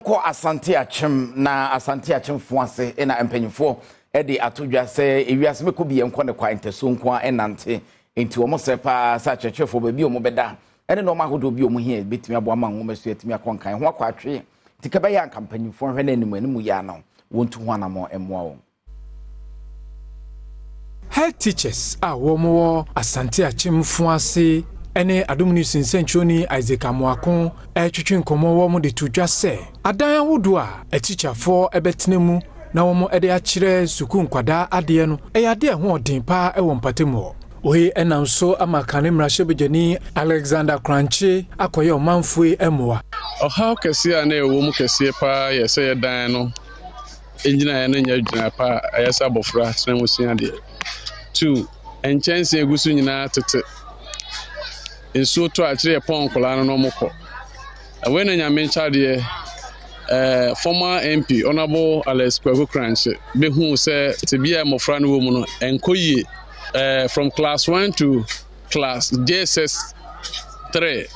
Yɛnkɔ Asante Akyem na Asante Akyemfoɔ ase na mpanyinfoɔ de ato dwa sɛ ewiase bɛkɔ bi yɛnkɔ ne kwa ntasuo nko ara nnante nti wɔn srɛ paa sɛ akyerɛkyerɛfoɔ baabi a wɔn bɛda ne nneɛma ahodoɔ bi a wɔn hia bɛtumi aboa ma nwomasua atumi akɔ nkan ho akɔ atwe nti kɛbɛyɛ anka mpanyinfoɔ nhwɛ no anim anim yɛ ano wɔntu ho anammɔn mmoa wɔn. Head teachers a wɔn wɔ Asante Akyem Fuase ne Adom News nsɛnkyerɛwni Isaac Amoako retwetwe nkɔmmɔ wɔn de to dwa sɛ adan ahodoɔ a atikyafoɔ bɛtena mu na wɔn de akyerɛ sukuu nkwadaa adeɛ no yɛ adeɛ a ɛho ɔden paa wɔ mpatamu hɔ. Wei nam so ama kane mmarahyɛbadwani Alexander Korankye akɔyɛ ɔmanfoɔ yi mmoa. Ɔhaw kɛseɛ a na ɛwɔ mu kɛseɛ paa yɛ sɛ yɛ dan no gyinaeɛ no nyɛ gyinaeɛ pa a ɛyɛ sɛ abɔfra tena mu sua adeɛ. Tu, nkyɛnsee a ɛgu so nyinaa tete. Nsuo tɔ a akyire yɛpɔn nkwadaa no na wɔkɔ. Na wei na Nyame nkyɛ adeɛ, eh, former MP Honourable Alex Kwaku Krankye bɛhuu sɛ tebea a mmɔfra no wɔ mu no ɛnkɔ yie. Eh, from class 1 to class JSS 3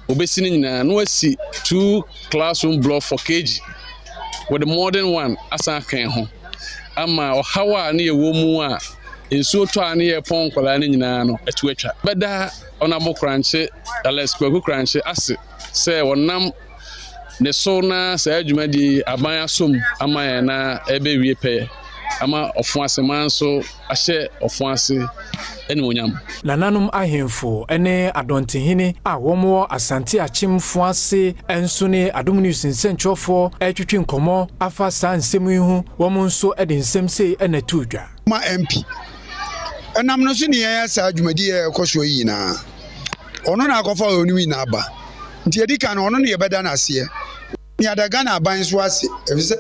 obesi ne nyinaa na wasi two classroom block for KG with the modern one asan aka ho ama ɔhaw a ne yɛwɔ mu a nsuo tɔ a ne yɛpɔn nkwadaa no nyinaa no ɛto atwa. Bɛda Honourable Korankye Alex Kwaku Korankye ase sɛ wɔnam ne so na saa dwumadie yi aban asom ama yɛn na ɛbɛwie pɛyɛ ama ɔfo ase man nso ahyɛ ɔfo ase animuonyam. Nananom ahemfo ne Adɔntehene a wɔwɔ Asante Akyem Foase nso ne Adom News nsɛnkyerɛwfoɔ retwetwe nkɔmmɔ afa saa nsɛm yi ho, wɔn nso de nsɛm sei na ɛtoo dwa. Ma MP. Ɛnam no so ne yɛyɛ saa dwumadi a ɛkɔ soɔ yi nyinaa. Ɔno na akɔfa ɔno nyinaa ba. Nti yɛdi kan no, ɔno ne yɛbɛda no aseɛ. Ne yɛada Ghana aban nso ase, ɛfiri sɛ.